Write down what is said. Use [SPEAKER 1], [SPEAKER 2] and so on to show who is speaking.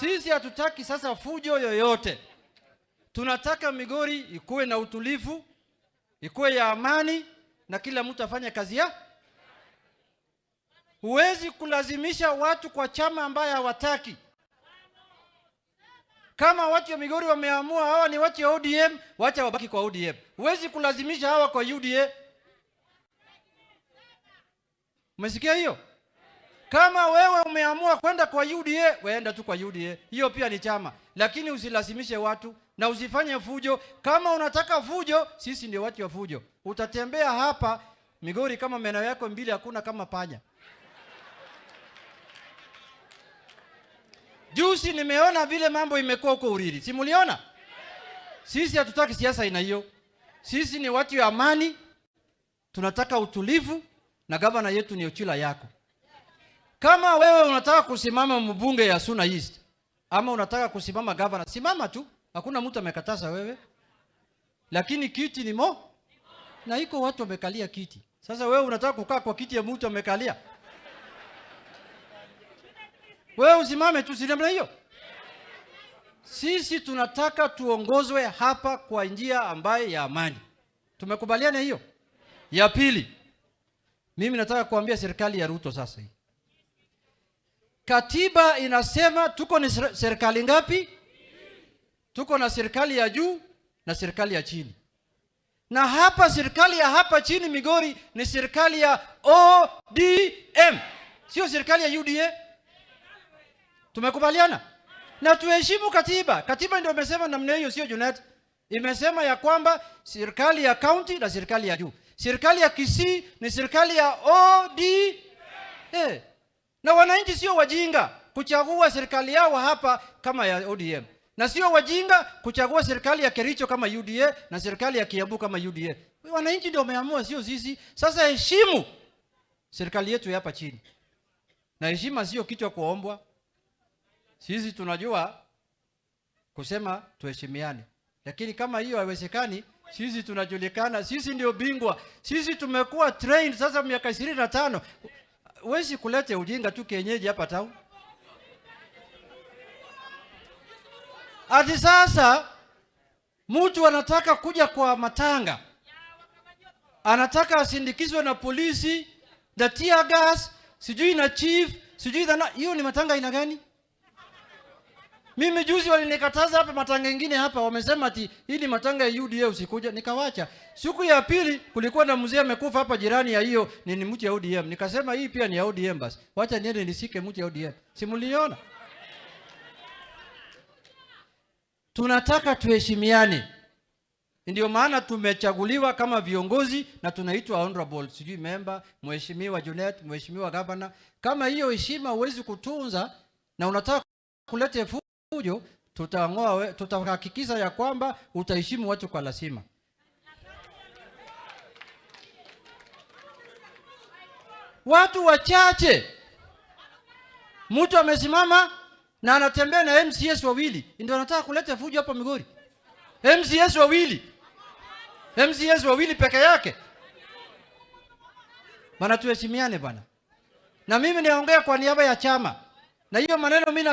[SPEAKER 1] Sisi hatutaki sasa fujo yoyote. Tunataka Migori ikuwe na utulivu, ikuwe ya amani na kila mtu afanye kazi ya. Huwezi kulazimisha watu kwa chama ambaye hawataki. Kama watu wa Migori wameamua hawa ni watu wa ODM, wacha wabaki kwa ODM. Huwezi kulazimisha hawa kwa UDA. Umesikia hiyo? Kama wewe umeamua kwenda kwa UDA, weenda tu kwa UDA. Hiyo pia ni chama. Lakini usilazimishe watu na usifanye fujo. Kama unataka fujo, sisi ndio watu wa fujo. Utatembea hapa Migori kama meno yako mbili hakuna kama panya. Juzi nimeona vile mambo imekuwa huko Uriri. Si muliona? Sisi hatutaki siasa aina hiyo. Sisi ni watu wa amani. Tunataka utulivu na gavana yetu ni Ochila yako. Kama wewe unataka kusimama mbunge ya Suna East ama unataka kusimama gavana, simama tu. Hakuna mtu amekataza wewe. Lakini kiti ni mo na iko watu wamekalia kiti. Sasa wewe unataka kukaa kwa kiti ya mtu amekalia? Wewe usimame tu, si namna hiyo? Sisi tunataka tuongozwe hapa kwa njia ambaye ya amani. Tumekubaliana hiyo? Ya pili, mimi nataka kuambia serikali ya Ruto sasa hii. Katiba inasema tuko ni serikali ngapi? Tuko na serikali ya juu na serikali ya chini. Na hapa serikali ya hapa chini Migori ni serikali ya ODM, sio serikali ya UDA. Tumekubaliana? Na tuheshimu katiba. Katiba ndio imesema namna hiyo, sio Junet. Imesema ya kwamba serikali ya county na serikali ya juu. Serikali ya Kisii ni serikali ya ODM. Na wananchi sio wajinga kuchagua serikali yao hapa kama ya ODM. Na sio wajinga kuchagua serikali ya Kericho kama UDA na serikali ya Kiambu kama UDA. Wananchi ndio wameamua, sio sisi. Sasa heshimu serikali yetu hapa chini. Na heshima sio kitu ya kuombwa. Sisi tunajua kusema tuheshimiane. Lakini kama hiyo haiwezekani, sisi tunajulikana, sisi ndio bingwa. Sisi tumekuwa trained sasa miaka 25. Huwezi kuleta ujinga tu kienyeji hapa town. Ati sasa mtu anataka kuja kwa matanga, anataka asindikizwe na polisi, na tear gas, sijui na chief, sijui na hiyo ni matanga aina gani? Mimi juzi walinikataza hapa matanga mengine hapa, wamesema ati hii ni matanga ya UDA usikuja, nikawacha. Siku ya pili kulikuwa na mzee amekufa hapa jirani ya hiyo ni mtu ya ODM. Nikasema hii pia ni ya ODM basi. Wacha niende nisike mtu ya ODM. Simuliona? Tunataka tuheshimiane. Ndio maana tumechaguliwa kama viongozi na tunaitwa honorable, sijui member, mheshimiwa Junet, mheshimiwa governor. Kama hiyo heshima huwezi kutunza na unataka kuleta fujo, tutahakikisha ya kwamba utaheshimu watu kwa lazima. Watu wachache, mtu amesimama na anatembea na MCS wawili, ndio anataka kuleta fujo hapa Migori. MCS wawili. MCS wawili peke yake. Bana, tuheshimiane bana. Na mimi niongea kwa niaba ya chama. Na hiyo maneno mimi